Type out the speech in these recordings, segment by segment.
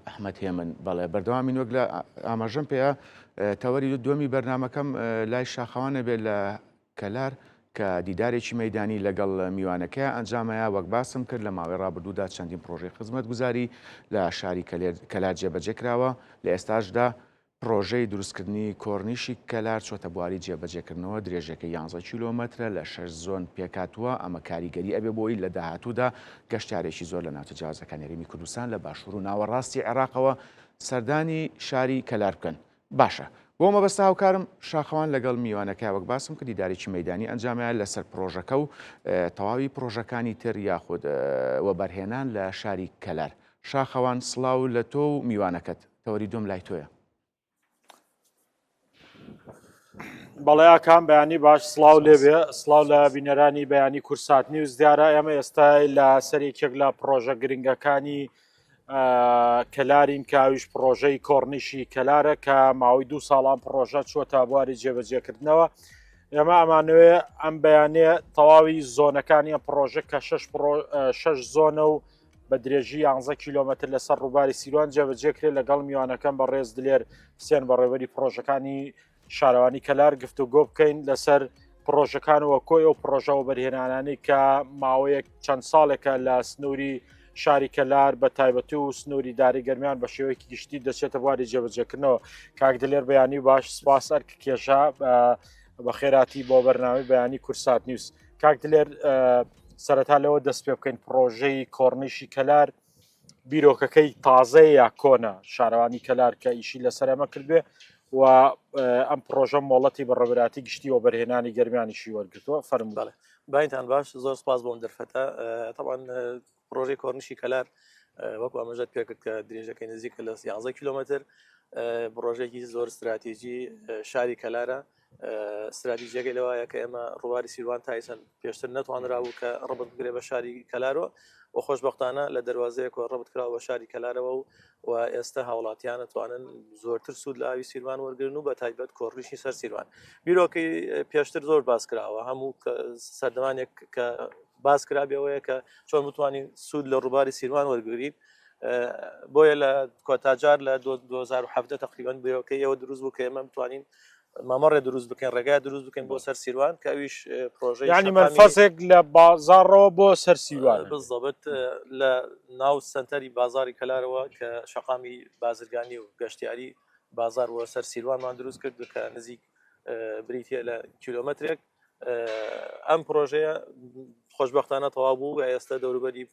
ئەحمەد هێمن، بەڵێ بەردەوامین وەک لە ئاماژەم پێیە تەوەری دووەمی بەرنامەکەم لای شاخەوان ئەبێت لە کەلار کە دیدارێکی مەیدانی لەگەڵ میوانەکەی ئەنجامەیە وەک باسم کرد لە ماوەی ڕابردوودا چەندین پرۆژەی خزمەتگوزاری لە شاری کەلار جێبەجێ کراوە لە ئێستاشدا پڕۆژەی دروستکردنی کۆرنیشی کەلار چۆتە بواری جێبەجێکردنەوە، درێژیەکەی یانزە کیلۆمەترە، لە شەش زۆن پێکهاتووە، ئەمە کاریگەری ئەبێ بۆی لە داهاتوودا گەشتیارێکی زۆر لە ناوچە جیاوازەکانی هەرێمی کوردستان لە باشوور و ناوەڕاستی عێراقەوە سەردانی شاری کەلار بکەن. باشە بۆ مەبەستە هاوکارم شاخەوان لەگەڵ میوانەکەی وەک باسم کرد دیدارێکی مەیدانی ئەنجامەیە لەسەر پڕۆژەکە و تەواوی پڕۆژەکانی تر یاخود وەبەرهێنان لە شاری کەلار. شاخەوان سڵاو لە تۆ و میوانەکەت. تەوەری دوم لای تۆیە. بەڵێ ئاکام بەیانی باش سڵاو لێبێ سڵاو لە بینەرانی بەیانی کورسات نیوز دیارە ئێمە ئێستا لە سەر یەکێک لە پڕۆژە گرنگەکانی کەلارین کە ئەویش پڕۆژەی کۆڕنیشی کەلارە کە ماوەی دوو ساڵان پڕۆژە چووە تا بواری جێبەجێکردنەوە ئێمە ئەمانەوێ ئەم بەیانێ تەواوی زۆنەکانی ئەم پڕۆژە کە شش شش زۆنە و بە درێژی یانزە کیلۆمەتر لەسەر ڕووباری سیروان جێبەجێکرێت لەگەڵ میوانەکەم بە ڕێز دلێر حسێن بەڕێوەری پڕۆژەکانی شارەوانی کەلار گفتوگۆ بکەین لەسەر پڕۆژەکانەوە کۆی ئەو پڕۆژەوە بەرهێنانانی کە ماوەیەک چەند ساڵێکە لە سنووری شاری کەلار بە تایبەتی و سنووری داری گەرمیان بە شێوەیەکی گشتی دەچێتە بواری جێبەجێکردنەوە کاک دلێر بەیانی باش سپاس ئەرک کێشا بە خێراتی بۆ بەرنامەی بەیانی کورسات نیوز کاک دلێر سەرەتا لەوە دەست پێ بکەین پڕۆژەی کۆڕنیشی کەلار بیرۆکەکەی تازەیە یا کۆنە شارەوانی کەلار کە ئیشی لەسەر ئەمە کردبێ و ئەم پڕۆژە مۆڵەتی بەڕێوەبەرایەتی گشتی وەبەرهێنانی گەرمیانیشی وەرگرتووە فەرموو. بەڵێ باینتان باش زۆر سپاس بۆم دەرفەتە تەبعەن پڕۆژەی کۆرنیشی کەلار وەکو ئاماژەت پێکرد کە درێژەکەی نزیکە لە 11 کیلۆمەتر پڕۆژێکی زۆر استراتیژی شاری کەلارە ستراتیژیەکەی لەوایە کە ئێمە ڕووباری سیروان تا ئیسەن پێشتر نەتوانرابوو کە ڕەبت بکرێ بە شاری کەلارۆ و خۆشبەختانە لە دەروازەیەکەوە ڕەبت کراوە بە شاری کەلارەوە و و ئێستا هاوڵاتیان ئەتوانن زۆرتر سوود لە ئاوی سیروان وەرگرن و بە تایبەت کۆڕنیشی سەر سیروان بیرۆکەی پێشتر زۆر باس کراوە هەموو سەردەمانێک کە باس کرابێەوەیە کە چۆن بتوانین سوود لە ڕووباری سیروان وەرگین بۆیە لە کۆتاجار لە 2017 تقریبان بیرۆکەی ئەوە دروست بوو کە ئێمە بتوانین مامەڕێ دروست بکەین ڕێگای دروست بکەین بۆ سەر سیروان کە ئەویش پرۆژەی ینی مەنفەزێک لە بازاڕەوە بۆ سەر سیروان بزەبت لە ناو سنتەری بازاری کەلارەوە کە شەقامی بازرگانی و گەشتیاری بازار بۆ سەر سیروانمان دروست کرد کە نزیک بریتە لە کیلۆمەترێک ئەم پرۆژەیە خۆشببختانە تەواو بوو و ئێستا دەوروبەری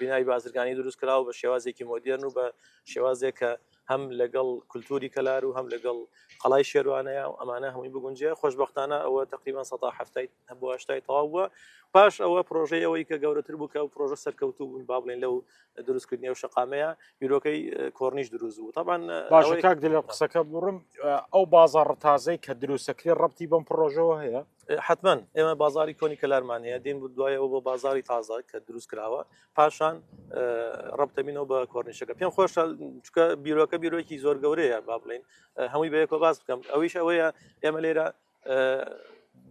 بینای بازرگانی دروست کراوە بە شێوازێکی مۆدێرن و بە شێوازێک کە هەم لەگەڵ کولتوری کەلار و هەم لەگەڵ قەڵای شێروانەیە و ئەمانە هەمووی بگونجێ خۆشببختانە ئەوە تقریبان 1970 بۆ هەشتای تەواو بووە پاش ئەوە پرۆژەی ئەوەی کە گەورەتر بوو کە ئەو پرۆژە سەرکەوتوو بوون با بڵێن لەو دروستکردنی ئەو شەقامەیە بیرۆکەی کۆرنیش دروست بوو تاوان باشە کاک دلێر قسەکە بڕم ئەو بازاڕ تازەی کە دروستەکرێ ڕەبتی بەم پرۆژەوە هەیە حتمما ئێمە بازاری کۆنی کەلارمان هەیە دێن بوو دوایەوە بۆ بازاری تازە کە دروست کراوە پاشان ڕەبتەبینەوە بە کۆرنیشەکە پێم خۆشە چکە بیرۆکە بیرۆکی زۆر گەورەیە با بڵین هەمووی بەیەکەوە باس بکەم ئەویش ئەوەیە ئێمە لێرە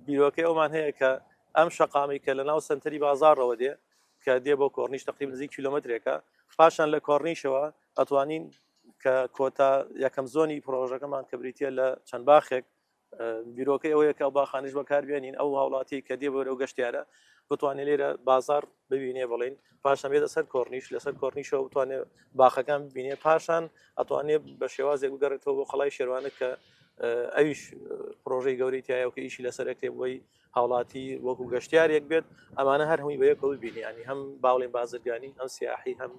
بیرۆکەی ئەومان هەیە کە ئەم شەقامی کە لە ناو سنتەری بازاڕەوە دێ کە دێ بۆ کۆرنیش تقریب نزیک کیلۆمەترێکە پاشان لە کۆرنیشەوە ئەتوانین کە کۆتا یەکەم زۆنی پرۆژەکەمان کە بریتە لە چەند باخێک بیرۆکەی ئەوەیە کە ئەو باخانش بەکاربێنین ئەو هاوڵاتی کە دێ بەرەو گەشتیارە بتوانێت لێرە بازار ببینێ بڵین پاشان بێتە سەر کۆرنیش لەسەر کۆرنیشەوە بتوانێت باخەکان ببینێ پاشان ئەتوانێت بە شێوازێک بگەڕێتەوە بۆ قەڵای شێروانە کە ئەویش پرۆژەی گەورەی تایە و کە ئیشی لەسەرەکرێ بۆی هاوڵاتی وەکو گەشتیارێک بێت ئەمانە هەر هەمووی بەیەکەوە ببینی ینی هەم باڵێن بازرگانی هەم سیاحی هەم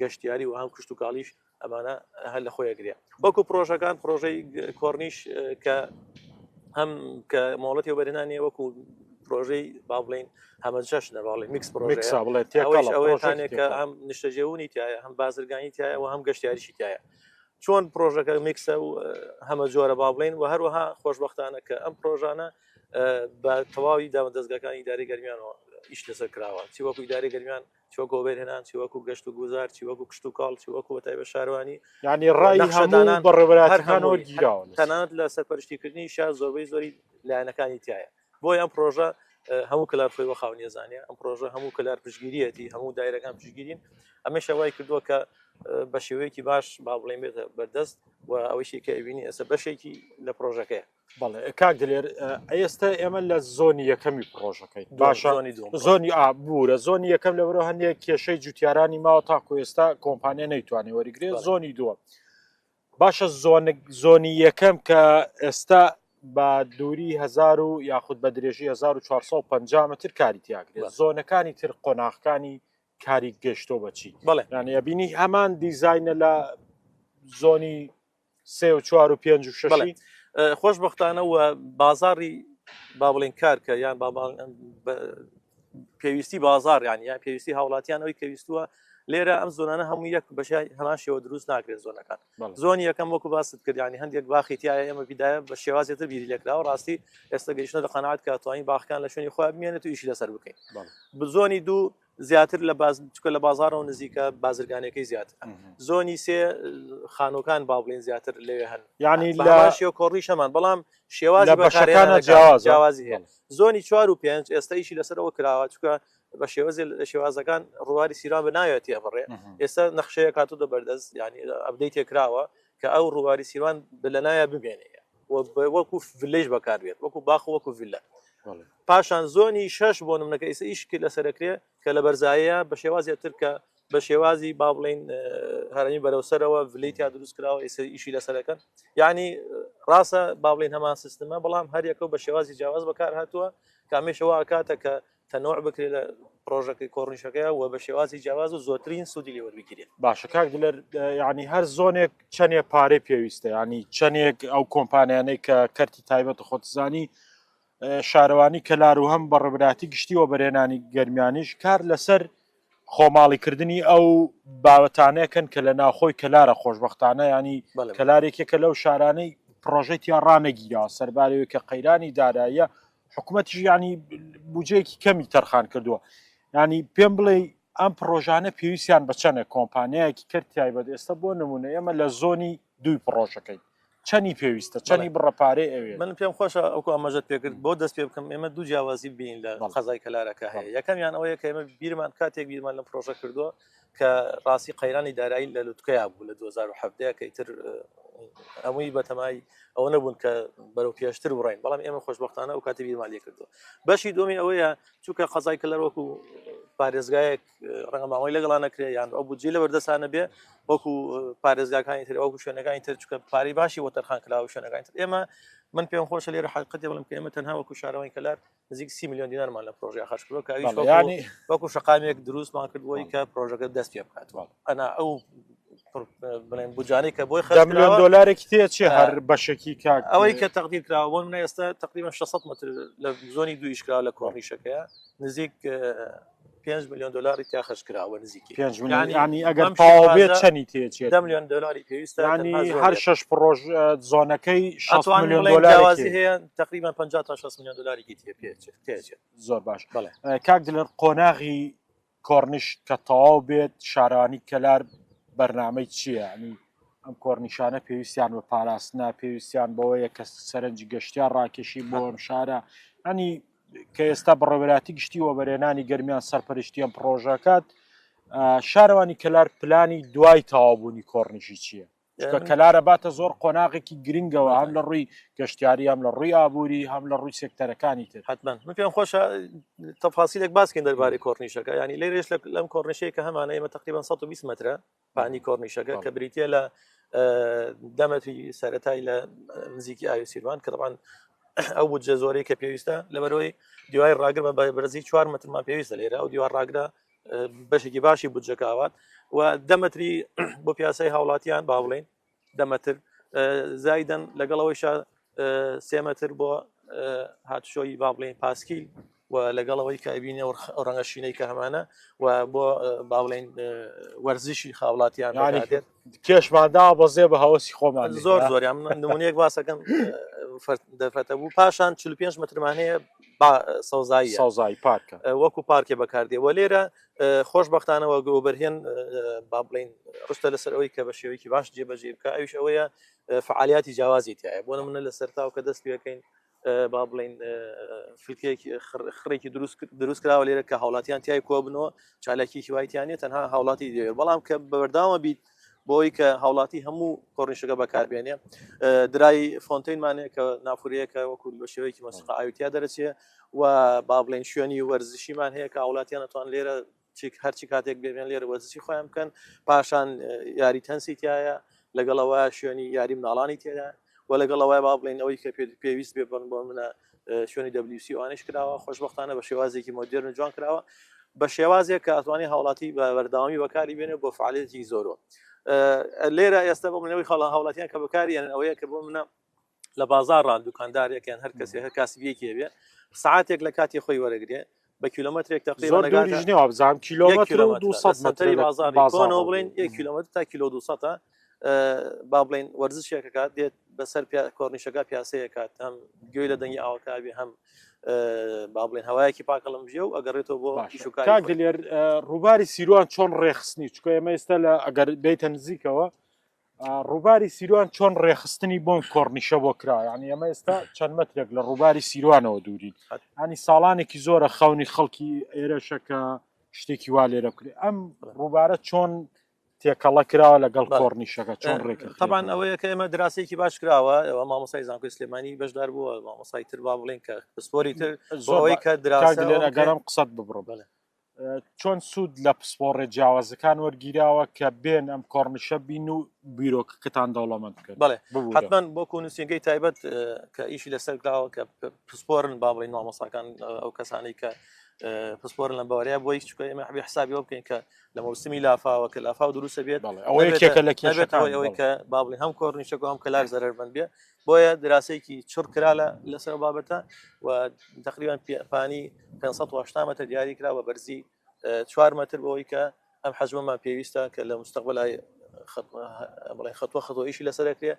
گەشتیاری و هەم کشت و کاڵیش ئەمانە هەر لە خۆی گرێ وەکو پرۆژەکان پرۆژەی کۆرنیش کە هەم کە مۆڵەتی وەبەرهێنانی وەکو پرۆژەی با بڵین هەمە چەشنە باڵێ میکس پرۆژە بڵێت ئەوەیانێکە هەم نیشتەجێبوونی تایە هەم بازرگانی تایە و هەم گەشتیاریشی تایە چۆن پرۆژەکە میکسە و هەمە جۆرە با بڵین و هەروەها خۆشببختانە کە ئەم پرۆژانە بە تەواوی دامە دەستگاکانی ئیداری گەرمیانەوە ئیش لەسەر کراوە چی وەکو ئیداری گەرمیان چ وەکو وەبەرهێنان چ وەکو گەشت و گوزار چ وەکو کشتوکاڵ چ وەکو بەتایبەت شارەوانی یعنی ڕای نەخشەدانان هەموو بەڕێوەبەرایەتیەکان هەر هەمووی وەرگیراوە لەسەر. تەنانەت لە سەرپەرشتیکردنی شار زۆربەی زۆری لایەنەکانی تایە بۆیە ئەم پرۆژە. هەموو کەلار خۆی بە خاونیە زانێ ئەم پرۆژە هەموو کەلار پشگیریەتی هەموو دایرەکان پشگیرین ئەمەشە وای کردووە کە بە شێوەیەکی باش با بڵێن بێتە بەردەست و ئەوەشی کە ئەبینی ئێستا بەشێکی لە پرۆژەکەیە. بەڵێ کاک دلێر ئێستا ئێمە لە زۆنی یەکەمی پرۆژەکەی باشە زۆنی ئا بورە زۆنی یەکەم لە بەرەوە هەندێک کێشەی جوتیارانی ماوە تاکو ئێستا کۆمپانیا نەیتوانێ وەریگرێت زۆنی دووە باشە زۆنی یەکەم کە ئێستا بە دووری 1000 و یاخود بە درێژی 1450 متر کاری تیاگرێت زۆنەکانی تر قۆناغەکانی کاری گەشتۆ بەچی بەڵێ یانی ئەبینی هەمان دیزینە لە زۆنی سێ و چوار و پێنج و شەشی خۆشببختانە و بازاری با بڵێن کارکە یان پێویستی بازار یان یان پێویستی هاوڵاتیان ئەوی کەویستووە لێرە ئەم زۆنانە هەموو یەک بەش هەمان شێوە دروست ناکرێت زۆنەکان زۆنی یەکەم وەکو باست کردیانی هەندێک باخی تایە ئێمە بیدایە بە شێوازێتر بیری لێکراوە ڕاستی ئێستا گەیشتە لە قەناعەت کە توانین باخەکان لە شوێنی خۆیان بمێنێت و ئیشی لەسەر بکەین زۆنی دوو زیاتر لە باز چکە لە بازارەوە نزیکە بازرگانەکەی زیاتر زۆنی سێ خانوەکان با بڵین زیاتر لەوێ هەن ینی لە شێو کۆڕی شەمان بەڵام شێوازی بەشەکانە جیاواز جیاوازی هەیە زۆنی چوار و پێنج ئێستا ئیشی لەسەرەوە کراوە چکە بە شێوازی لە شێوازەکان ڕووباری سیران بە ناوێت تێپەڕێ ئێستا نەخشەیە کاتو دە بەردەست ینی update ێ کراوە کە ئەو ڕووباری سیروان لە ناویا بمێنێ وەکو ڤلەیش بەکاربێت وەکو باخ وەکو ڤلە پاشان زۆنی شەش بۆ نمونەکە ئیسە ئیش کرد لەسەرەکرێ کە لە بەرزایە بە شێوازی تر کە بە شێوازی با بڵین هەرمی بەرەو سەرەوە ڤلی تیا دروست کراوە ئیسە ئیشی لەسەرەکەن یعنی ڕاستە با بڵین هەمان سیستمە بەڵام هەریەکە بە شێوازی جیاواز بەکار هاتووە کامێشەوە کاتە کە تەنوع بکرێت لە پرۆژەکەی کۆڕنیشەکەی و بە شێوازی جیاواز و زۆرترین سوودی لێ وەربگیرێت. باشە کاک دلێر یعنی هەر زۆنێک چەنێ پارەی پێویستە ینی چەنێک ئەو کۆمپانیانەی کە کەرتی تایبەت خۆتزانی شارەوانی کەلار و هەم بەڕێبراتی گشتی و بەرێنانی گەرمیانیش کار لەسەر خۆماڵیکردنی ئەو باوەتانەکەن کە لە ناوخۆی کەلارە خۆشببختانە ینی کەلارێکێکە لەو شارانەی پرۆژەی تیا ڕانەگیرا سەربارەوەی کە قەیرانی داراییە حکوومەتیش ینی بجەیەکی کەمی تەرخان کردووە ینی پێم بڵێ ئەم پڕۆژانە پێویستیان بە چەنە کۆمپانیایەکی کەرت تایبەت ئێستا بۆ نمونە ئێمە لە زۆنی دووی پڕۆژەکەی چەنی پێویستە چەنی بڕە پارەی ئەوێ من پێم خۆشە ئەو ئاماژەت پێکرد بۆ دەست پێ بکەم ئێمە دوو جیاوازی بین لە قەزای کەلارەکە هەیە یەکەمیان ئەوەیە کە ئێمە بیرمان کاتێک بیرمان لەم پرۆژە کردووە کە ڕاستی قەیرانی دارایی لە لوتکەیا بوو لە 2017 کە ئیتر هەمووی بەتەمای ئەوە نەبوون کە بەرەو پێشتر بڕین بەڵام ئێمە خۆشببختانە ئەو کاتی بیرمان لێ کردووە بەشی دومی ئەوەیە چونکە قەزای کەلار وەکو پارێزگایەک ڕەنگە ماوەی لەگەڵا نەکرێ یان ئەو بودجەی لە بەردەستانە بێ وەکو پارێزگاکانی تر وەکو شوێنەکانی تر چونکە پارەی باشی بۆ تەرخان کراوە شوێنەکانی تر ئێمە من پێم خۆشە لێرە حەقیقەتی بڵێم کە ئێمە تەنها وەکو شارەوانی کەلار نزیک 30 میلیۆن دینارمان لە پرۆژەیە خەرج کردووە کە ئەویش وەکو وەکو شەقامێک دروستمان کردووە کە پرۆژەکە دەست پێ بکات ئەنا ئەو بڵێن بودجانەی کە بۆی خەرج میلیۆن دلارێکی تێ چێ هەر بەشێکی کاک ئەوەی کە تەقدیر کراوە بۆ منە ئێستا تقریبا 600 متر لە زۆنی دوو ئیش کراوە لە کۆڕنیشەکەیە نزیک 5 میلیۆن دلاری تیا خەرج کراوە نزیکی 5 میلیۆن ینی ئەگەر تەواو بێت چەنی تێچێت 10 میلیۆن دلاری پێویستە ینی هەر شەش پرۆژ زۆنەکەی 60 میلیۆن دلاری هەیە تقریبا 50 تا 60 میلیۆن دلاری تێ پێچێت زۆر باش بەڵێ کاک دلێر قۆناغی کۆرنیش کە تەواو بێت شارەوانی کەلار بەرنامەی چییە؟ ینی ئەم کۆرنیشانە پێویستیان بە پاراستنە پێویستیان بەوەیە کە سەرنجی گەشتیار ڕاکێشی بۆ ئەم شارە ینی کە ئێستا بەڕێوەبەرایەتی گشتی وەبەرهێنانی گەرمیان سەرپەرشتی ئەم پڕۆژەکات شارەوانی کەلار پلانی دوای تەواوبوونی کۆرنیشی چییە؟ چونکە کەلارە باتە زۆر قۆناغێکی گرنگەوە هەم لە ڕووی گەشتیاری هەم لە ڕووی ئابووری هەم لە ڕووی سێکتەرەکانی تر حتمما من پێم خۆشە تەفاسیلێک باسکەین دەربارەی کۆرنیشەکە ینی لێرێش لەم کۆرنیشەیە کە هەمانە ئێمە تقریبا 120 مترە پانی کۆرنیشەکە کە بریتە لە دەمەتری سەتای لە نزیکی ئاوی سیروان کە دەبان ئەو بودجە زۆرەی کە پێویستە لەبەرەوەی دیوای ڕاگر بە بەرزی 4 مترمان پێویستە لێرە ئەو دیوار ڕاگرە بەشێکی باشی بودجەکە ئاوات و دەمەتری بۆ پیاسەی هاوڵاتیان با بڵین دەمەتر زایدن لەگەڵ ئەوەیشا سێمەتر بۆ هاتوچۆی با بڵین پاسکیل و لەگەڵ ئەوەی کە ئەبینێ ئەو ڕەنگە شینەی کە هەمانە و بۆ با بڵین وەرزشی هاوڵاتیان دێت کێشماندا بەزێ بە هەوەسی خۆمان زۆر زۆریان نمونەیەک باسەکەم دەرفەتە بوو پاشان 45 مترمان هەیە سەوزایی سەوزایی پارکە وەکو پارکێ بەکاردێ وە لێرە خۆشببختانەوە گۆبەرهێن با بڵین ڕشتە لەسەر ئەوەی کە بە شێوەیەکی باش جێبەجێ بکە ئەویش ئەوەیە فعالیاتی جیاوازی تایە بۆ منە لە سەرتاو کە دەست پێەکەین با بڵین فلکێکی خڕێکی دروست کراوە لێرە کە هاوڵاتیان تای کۆبنەوە چالاکیەکی وایتیانە تەنها هاوڵاتی دەوێت بەڵام کە بەرداوە بیت بۆی کە هاوڵاتی هەموو کۆڕنیشەکە بەکاربێنێ درای fountain مانەیە کە نافورەیەکە وەکو بە شێوەیەکی مۆسیقا ئاویتیا دەرەچێ و با بڵێن شوێنی وەرزشیمان هەیە کە هاوڵاتیان ئەتوان لێرە هەرچی کاتێک بێن لێرە وەرزشی خۆیان بکەن پاشان یاری تەنسی تایە لەگەڵەوە شوێنی یاری مناڵانی تێدا و لەگەڵەوە با بڵێن ئەوەی کە پێویست بێ بن بۆ منە شوێنی WC ئەوانش کراوە خۆشببختانە بە شێوازێکی مۆدێرن و جوان کراوە بە شێوازێک کە ئەتوانی هاوڵاتی بە بەردەوامی بەکاری بێنێ بۆ فعالێتی زۆرۆ لێرە ئێستا بۆ منەوەی خەڵە هاوڵاتیان کە بەکاریان ئەوەیە کە بۆ منە لە بازاڕان دوکاندارێکیان هەر کەسێ هەر کاسبیەکی هەبێ سعاتێک لە کاتی خۆی وەرەگرێ بە کیلۆمەترێک تقریبا زۆر دووریش نییە وابزانم کیلۆمەتر و 200 مەتری بازاڕی کۆنەوە بڵێن 1 کیلۆمەتر تا کیلۆ 200 با بڵێن وەرزشێکەکات دێت بەسەر کۆرنیشەکە پیاسەیەکات هەم گوێی لە دەنگی ئاوەکە بێ هەم با بڵێن هەوایەکی پاکەڵم بژێ و ئەگەڕێتەوە بۆ کاک دلێر ڕووباری سیروان چۆن ڕێخستنی چکە ئێمە ئێستا لە ئەگەر بیتە نزیکەوە ڕووباری سیروان چۆن ڕێخستنی بۆن کۆرنیشە بۆ کرا یعنی ئەمە ئێستا چەند مەترێک لە ڕووباری سیروانەوە دوورین ینی ساڵانێکی زۆرە خەونی خەڵکی ئێرەشە کە شتێکی وا لێرە بکرێت ئەم ڕووبارە چۆن تێکەڵە کراوە لەگەڵ کۆرنیشەکە چۆن ڕێک طبعا ئەوەیە کە ئێمە دراسێکی باش کراوە ئەوە مامۆسای زانکۆی سلێمانی بەشدار بووە مامۆسای تر با بڵێن کە پسپۆری تر زۆرەوەی کە دراسە لێرەگەرم قسەت ببڕم بڵێ چۆن سوود لە پسپۆڕێ جیاوازەکان وەرگیراوە کە بێن ئەم کۆرنیشە بین و بیرۆکەکەتان دەوڵەمەند بکەن بەڵێ حتمما بۆ کۆنووسینگەی تایبەت کە ئیشی لەسەر کراوە کە پسپۆرن با بڵین مامۆساکان ئەو کەسانی کە پسپۆرن لە بەوەریا بۆ هیچ چکە ئێمە حبی حسابی بکەین کە لە مەوسمی لافاوە کە لافاو دروستە بێت ئەوە یەکێکە لە کێشەکان ئەوەی کە با بڵێن هەم کۆرنیشەکە هەم کەلار زەرەرمەند بێ بۆیە دراسەیەکی چڕ کرا لە لەسەر بابەتە و تقریبان پانی 580 متر دیاری کرا بە بەرزی 4 متر بۆی کە ئەم حەجمەمان پێویستە کە لە مستەقبلای بڵێن خەتوە خەتۆ ئیشی لەسەر دەکرێ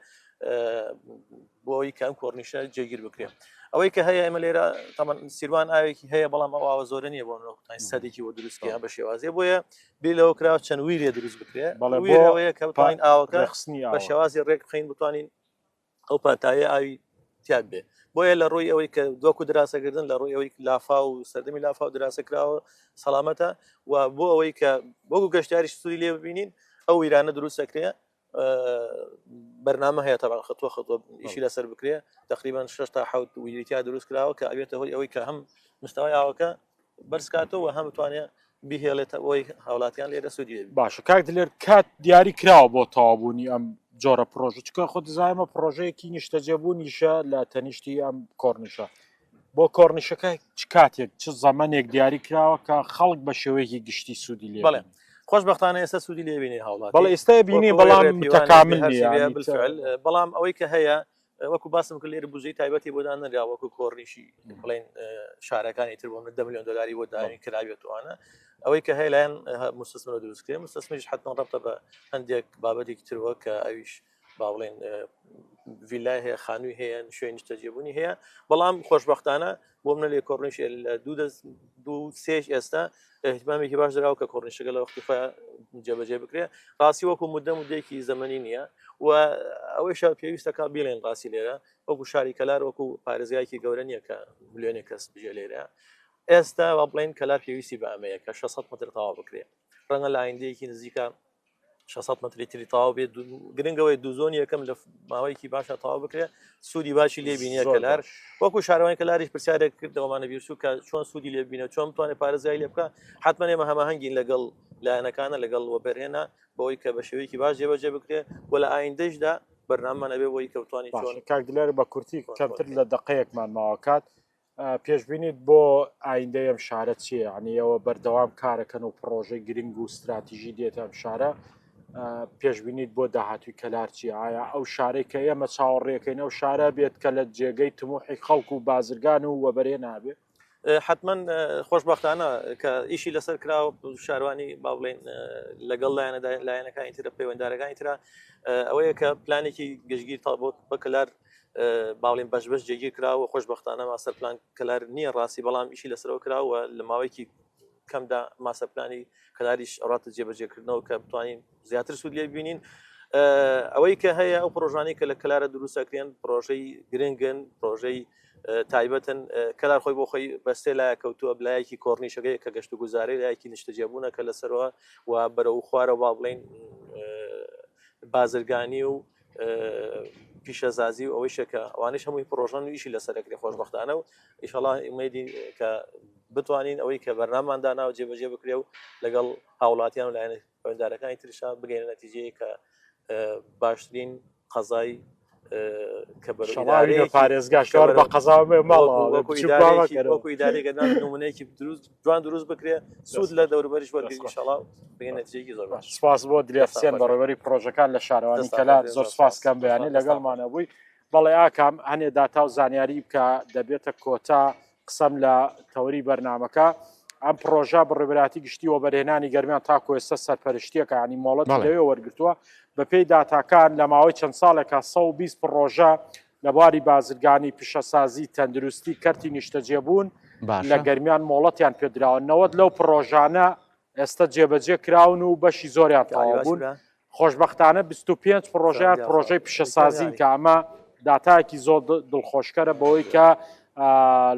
بۆ ئەوەی کە ئەم کۆرنیشە جێگیر بکرێت ئەوەی کە هەیە ئێمە لێرە تەمان سیروان ئاوێکی هەیە بەڵام ئەو ئاوە زۆرە نییە بۆ نۆکتان سەدێکی بۆ دروستکە بە شێوازێ بۆیە بێ لەوە کراوە چەند ویرێ دروست بکرێ بەڵێ بۆ ئەوەیە کە بتوانین ئاوەکە ڕێکخستنی بە ئاوە شێوازی ڕێک بخەین بتوانین ئەو پانتایە ئاوی تیاد بێ بۆیە لە ڕووی ئەوەی کە دووەکو دراسەکردن لە ڕووی ئەوەی لافا و سەردەمی لافا و دراسە کراوە سەلامەتە و بۆ ئەوەی کە وەکو گەشتیاریش سوودی لێ ببینین ئەو ویرانە دروست دەکرێ بەرنامە هەیە تەبعەن خەتوە خەتوە ئیشی لەسەر بکرێ تقریبا 6 تا 7 ویریتیا دروست کراوە کە ئەبێتە هۆی ئەوەی کە هەم مستەوای ئاوەکە بەرزکاتەوە هەم بتوانێت بهێڵێتە ئەوەی هاوڵاتیان لێرە سوودی لێ باشە کاک دلێر کات دیاری کراوە بۆ تەواوبوونی ئەم جۆرە پرۆژە چکە خۆ دەزانمە پرۆژەیەکی نیشتەجێبوونیشە لە تەنیشتی ئەم کۆرنیشە بۆ کۆرنیشەکە چ کاتێک چ زەمەنێک دیاری کراوە کە خەڵک بە شێوەیەکی گشتی سوودی لێ بەڵێ خۆشبەختانە ئێستا سوودی لێ بینێ هاوڵاتی بەڵێ ئێستا بینی بەڵام متەکامل نییە بەڵام ئەوەی کە هەیە وەکو باسم کرد لێرە بودجەی تایبەتی بۆ دانرا وەکو کۆرنیشی بڵێن شارەکانی تر بۆ من 10 میلیۆن دلاری بۆ داوین کرابێتوانە ئەوەی کە هەیە لایەن مستثمر دروست کرێ مستثمریش حتمما ڕەبتە بە هەندێک بابەتێکی تروە کە ئەویش با بڵێن ڤیلای هەیە خانووی هەیە شوێنی نیشتەجێبوونی هەیە بەڵام خۆشببختانە بۆ منە لێ کۆرنیش لە دوو دەست دوو سێش ئێستا اهتمامێکی باش دراوە کە کۆرنیشەکە لە وەختی خۆیان جێبەجێ بکرێ ڕاستی وەکو مدە مدەیەکی زەمەنی نییە و ئەوەی شار پێویستەکە بیڵێن ڕاستی لێرە وەکو شاری کەلار وەکو پارێزگایکی گەورە نییە کە ملیۆنێک کەس بژێ لێرە ئێستا وا بڵێن کەلار پێویستی بە ئەمەیە کە 600 متر تەواو بکرێ ڕەنگە لە ئایندەیەکی نزیکە 600 متری تری تەواو بێت گرنگەوەی دوو زۆنی یەکەم لە ماوەیەکی باشە تەواو بکرێت سوودی باشی لێ بینیە کەلار وەکو شارەوانی کەلاریش پرسیارێک کردەوەمانە بیرسوو کە چۆن سوودی لێ بینە چۆن بتوانێت پارێزگای لێ بکە حتمما ئێمە هەماهەنگین لەگەڵ لایەنەکانە لەگەڵ وەبەرهێنا بەوەی کە بە شێوەیەکی باش جێبەجێ بکرێت و لە ئایندەشدا بەرنامەمان ئەبێ بۆی کە بتوانین چۆن کاک دلێر بە کورتی کەمتر لە دقەیەکمان ماوە کات پێشبینیت بۆ ئایندەی ئەم شارە چییە؟ یعنی ئەوە بەردەوام کارەکەن و پڕۆژەی گرنگ و ستراتیژی دێتە ئەم شارە پێشبینیت بۆ داهاتوی کەلار چییە؟ ئایا ئەو شارەی کە ئێمە چاوەڕێکەین ئەو شارە بێت کە لە جێگەی تموحی خەڵک و بازرگان و وەبەرێ نابێ؟ حتمما خۆشببختانە کە ئیشی لەسەر کراوە شاروانی با بڵێن لەگەڵ لایەنە لایەنەکانی ترە پەیوەندارەکانی ترە ئەوەیە کە پلانێکی گشتگیر تا بۆ بەکەلار باڵین بەش بەش جێگیر کراوە خۆشببختانە master plan کەلار نییە ڕاستی بەڵام ئیشی لەسەرەوە کراوە لە ماوەیەکی کەمدا master plan ی کەلاریش ڕاتە جێبەجێکردنەوە کە بتوانین زیاتر سوود لێ ببینین ئەوەی کە هەیە ئەو پرۆژانی کە لە کەلارە دروستەکرێن پرۆژەی گرنگن پرۆژەی تایبەتن کەلار خۆی بۆ خۆی بەستێ لایە کەوتووە لایەکی کۆرنیشەکەی کە گەشت و گوزارەی لایەکی نیشتەجێبوونە کە لەسەرەوە و بەرەو خوارەوە با بڵین بازرگانی و پیشەسازی و ئەوەیشە کە ئەوانش هەمووی پرۆژەن و ئیشی لەسەرەکرێ خۆشببختانە و ئیشەڵا ئومێدی کە بتوانین ئەوەی کە بەرنامان داناوە جێبەجێ بکرێ و لەگەڵ هاوڵاتیان و لایەنە پەیوەندارەکانی ترشا بگەینە نەتیجەیە کە باشترین قەزای کە بەرەو پارێزگا شار بە قەزا وەکو ئیدارەی گەرمیان نمونەیەکی دروست جوان دروست بکرێ سوود لە دەوروبەریش وەرگری ئینشاڵڵا بگەینە نەتیجەیەکی زۆر باش. سپاس بۆ دلێر حسێن بەڕێوەبەری پڕۆژەکان لە شارەوانی کەلار زۆر سپاس کەم بەیانی لەگەڵمانە بووی بەڵێ ئاکام هەنێ داتا و زانیاری بکە دەبێتە کۆتا قسەم لە تەوەری بەرنامەکە ئەم پڕۆژە بەڕێوەبەرایەتی گشتی وەبەرهێنانی گەرمیان تاکو ئێستا سەرپەرشتیەکە ینی مۆڵەتی لەوێ وەرگتووە بەپێی داتاکان لە ماوەی چەند ساڵێکە 120 پڕۆژە لە بواری بازرگانی پیشەسازی تەندروستی کەرتی نیشتەجێبوون لە گەرمیان مۆڵەتیان پێدراوە 90 لەو پڕۆژانە ئێستا جێبەجێ کراون و بەشی زۆریان تەواو بوون. خۆشبەختانە 25 پڕۆژەیان پڕۆژەی پیشەسازین کە ئەمە داتایەکی زۆر دڵخۆشکەرە بەوەی کە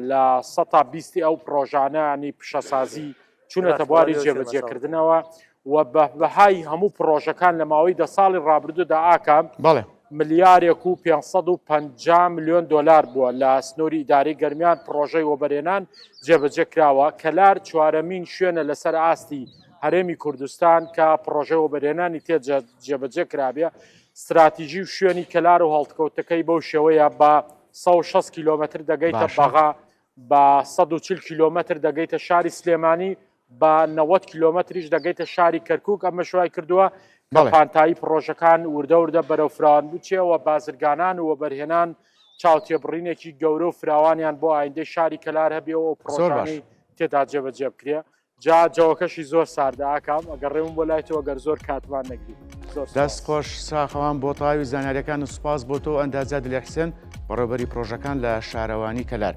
لە سەتا بیستی ئەو پڕۆژانە ینی پیشەسازی چوونەتە بواری جێبەجێکردنەوە و بە بەهای هەموو پڕۆژەکان لە ماوەی دە ساڵی ڕابردوودا ئاکام بەڵێ ملیارێک و 550 ملیۆن دۆلار بووە لە سنووری ئیدارەی گەرمیان پڕۆژەی وەبەرهێنان جێبەجێ کراوە، کەلار چوارەمین شوێنە لەسەر ئاستی هەرێمی کوردستان کە پڕۆژەی وەبەرهێنانی تێ جێبەجێ کرابێ، ستراتیژی و شوێنی کەلار و هەڵکەوتەکەی بەو شێوەیە بە 160 کیلۆمەتر دەگەیتە بەغا، بە 140 کیلۆمەتر دەگەیتە شاری سلێمانی، بە 90 کیلۆمەتریش دەگەیتە شاری کەرکک ئەمەش وای کردووە کە پانتایی پڕۆژەکان وردە وردە بەرەو فراوان بچێەوە بازرگانان و وەبەرهێنان چاوتێبڕینێکی گەورە و فراوانیان بۆ ئایندەی شاری کەلار هەبێ و پڕۆژانەی تێدا جێبەجێ بکرێ جا جەوەکەشی زۆر ساردە ئاکام ئەگەڕێم بۆ لای تۆ گەر زۆر کاتمان نەگری دەست خۆش ساخەوان بۆ تەواوی زانیاریەکان و سوپاس بۆ تۆ ئەندازیار دلێر حسێن بەڕێوبەری پرۆژەکان لە شارەوانی کەلار.